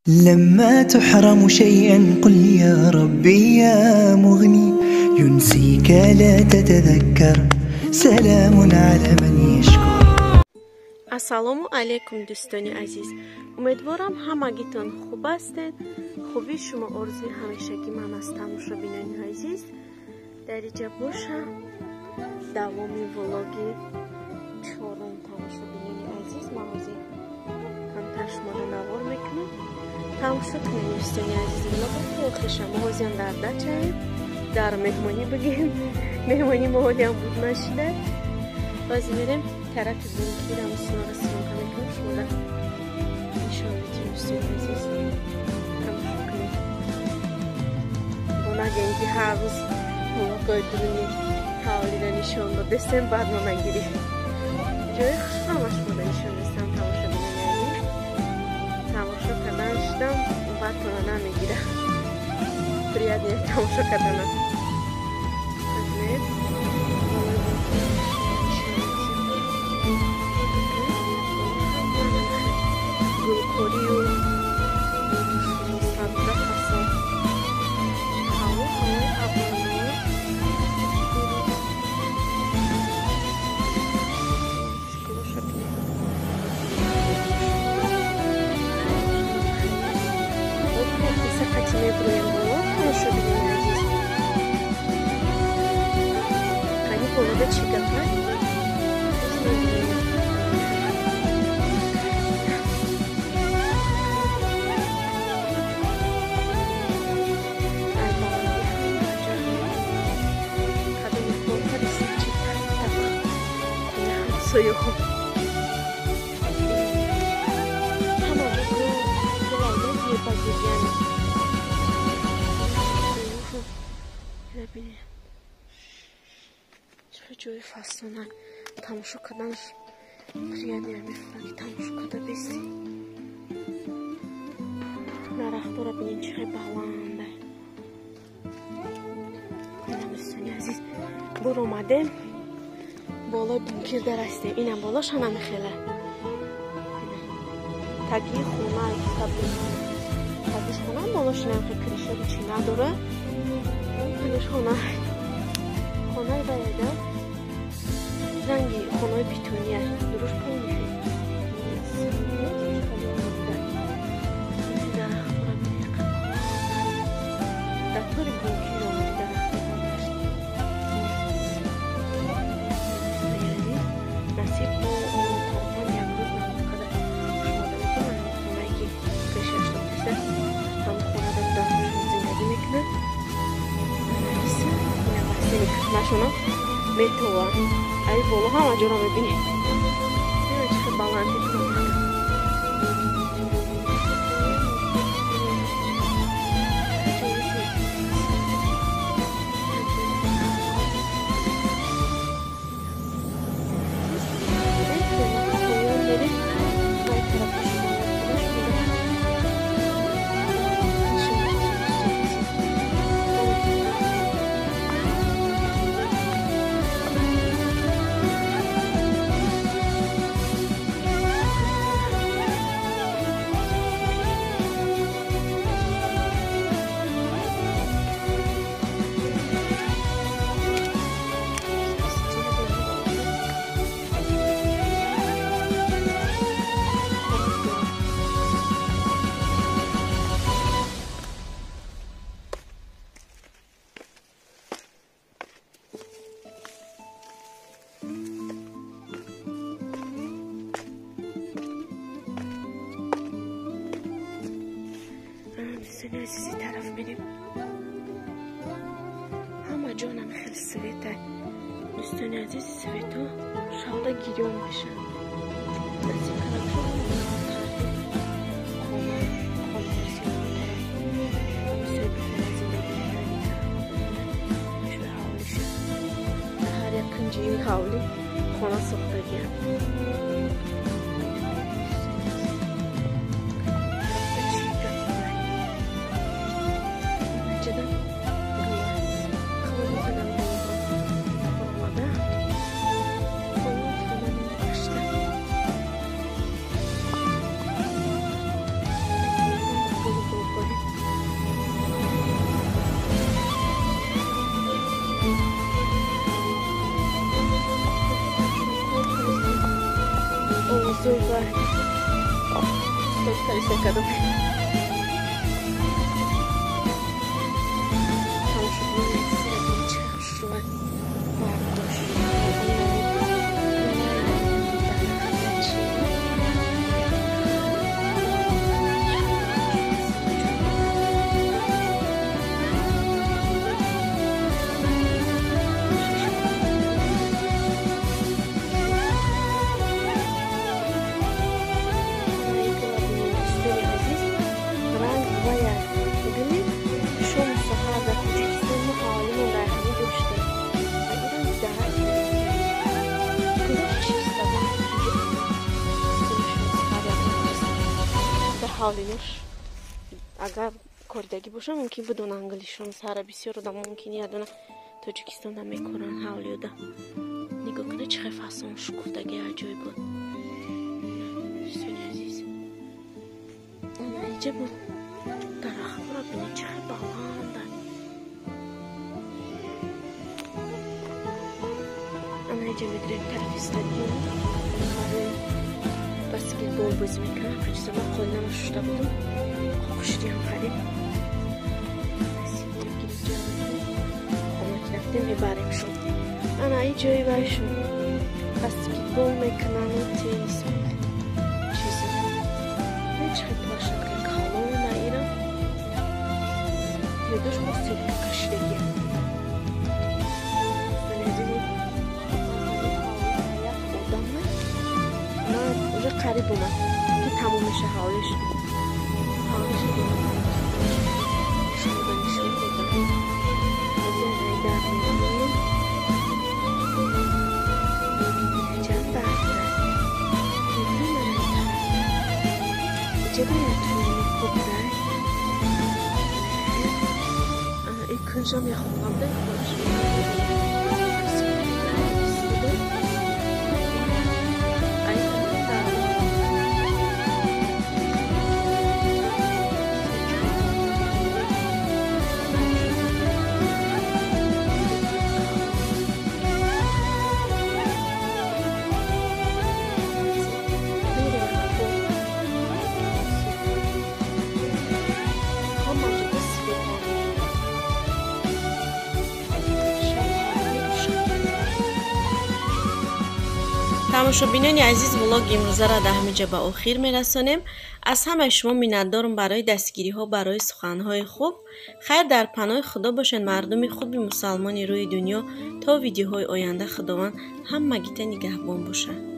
لما تحرم شيئا قل يا ربي يا مغني ينسيك لا تتذكر سلام على من يشكر. Ассалому алайкум, дӯстони азиз. Умедворам, ҳамагитон хуб ҳастед. Хубии шумо орзуи ҳамешагӣ ман аст, тамошобинони азиз. Дар иҷа боша давоми влоги чорум, тамошобинони азиз. Ман ҳозир камтар шуморо навор мекунам. Тамошо кунед, дӯстони азиз, влога то охириша. Мо ҳозирам дар дачаем, дар меҳмонӣ бигем. Меҳмонӣ мо ҳолиам буд нашуда. Боз мерем тарафи бункирам, синора съёмка мекунем, шуморо нишон медиҳем, дӯстони азиз. Тамошо кунед. Бо нагем, ки ҳар рӯз влогҳои дуруни ҳавлиро нишон додестем, баъд мо нагирем. Ҷои хушрама шуморо нишон дестам, тамошобинони азиз. Тамошо кардан шудам, баъдтона намегира. Приятно тамошо кардана. Гулкорию сабза фасон. Ҳаво ҳавои аброна. Шукулоша бинед. Қати меброем боло, тамошобинони азиз. Қани болода чӣ гапа? Союхо. Ҳама ҷо гул, гулайда зебазебияна. Бинед. Чӣ ҷои фасона. Тамошо карданаш приятно мефурад, ки тамошо карда бести. Дарахтора бинед, чӣ хел баланда. Дӯстони азиз, бур омадем. Болои бункир дарастем. Инам болош ҳама хела. Таги хона, тагиш хона, болош инам хел кришаги чӣ надора. Таниш хона. Хонаи баяда ранги хонаи битония. Дуруш полный. Дар тори бункир омади дарахт. Насиб бо тарафан як рӯз навор шумода метавонам. Хонае ки пешаш додеста, ҳам хонада дар зиндагӣ мекунад. Нашона метова. Ай боло ҳама ҷоро мебинед. Чӣ хел баландӣ буромада. Дӯстони азизи, тараф мерем. Ҳама ҷонам хеле света. Дӯстони азиз, свето шавда гирён мешавад. Насиб кардам, хона хона соҳиби хона зиндагӣ мекунад. Пешои ҳавлиша. Дар ҳар як кунҷи ин ҳавлӣ хона сохтагиам. Нависа кадом. Тамошобинони азизира бинед чӣ хушрӯа бардошт. Ҳавлинош агар кордагӣ боша, мумкин бидонанд гулишон сара бисёр одам мумкин ядона Тоҷикистонда мекоранд ҳавлиёда. Нигоҳ кунед, чӣ хел фасон шукуфтаги аҷоиб буд. Дӯстони азиз, ана иҷа буд дарахтҳоро бинед, чӣ хел баланда. Ана иҷа медирем тарафи стадион, барои баскетбол бозӣ мекунам. Ҳаҷиза ман қолинама шушта будам, хушдиам харид. Хона ки рафтем мебаремшон. Ана и ҷои вайшон баскетбол мекунану теннис чизи. Чӣ хел площадка калона ира. Медош бо сетка кашидагия. Уже қариб омад ки тамом меша ҳавлиш. Ҳавлиш шумо нишон додам. Ҳозир дар мебинем. Чанд барф аст. Мебинем ана ин тараф. Иҷа бояд тӯлони кобрай. Ана ин кунҷам як хона буда, хонаш Тамошобинони азиз, влоги имрӯзаро дар ҳаминҷа ба охир мерасонем. Аз ҳамаи шумо миннатдорам барои дастгириҳо, барои суханҳои хуб. Хайр, дар паноҳи Худо бошед, мардуми хуби мусалмони рӯи дунё. То видеоҳои оянда Худованд ҳамагита нигаҳбон бошад.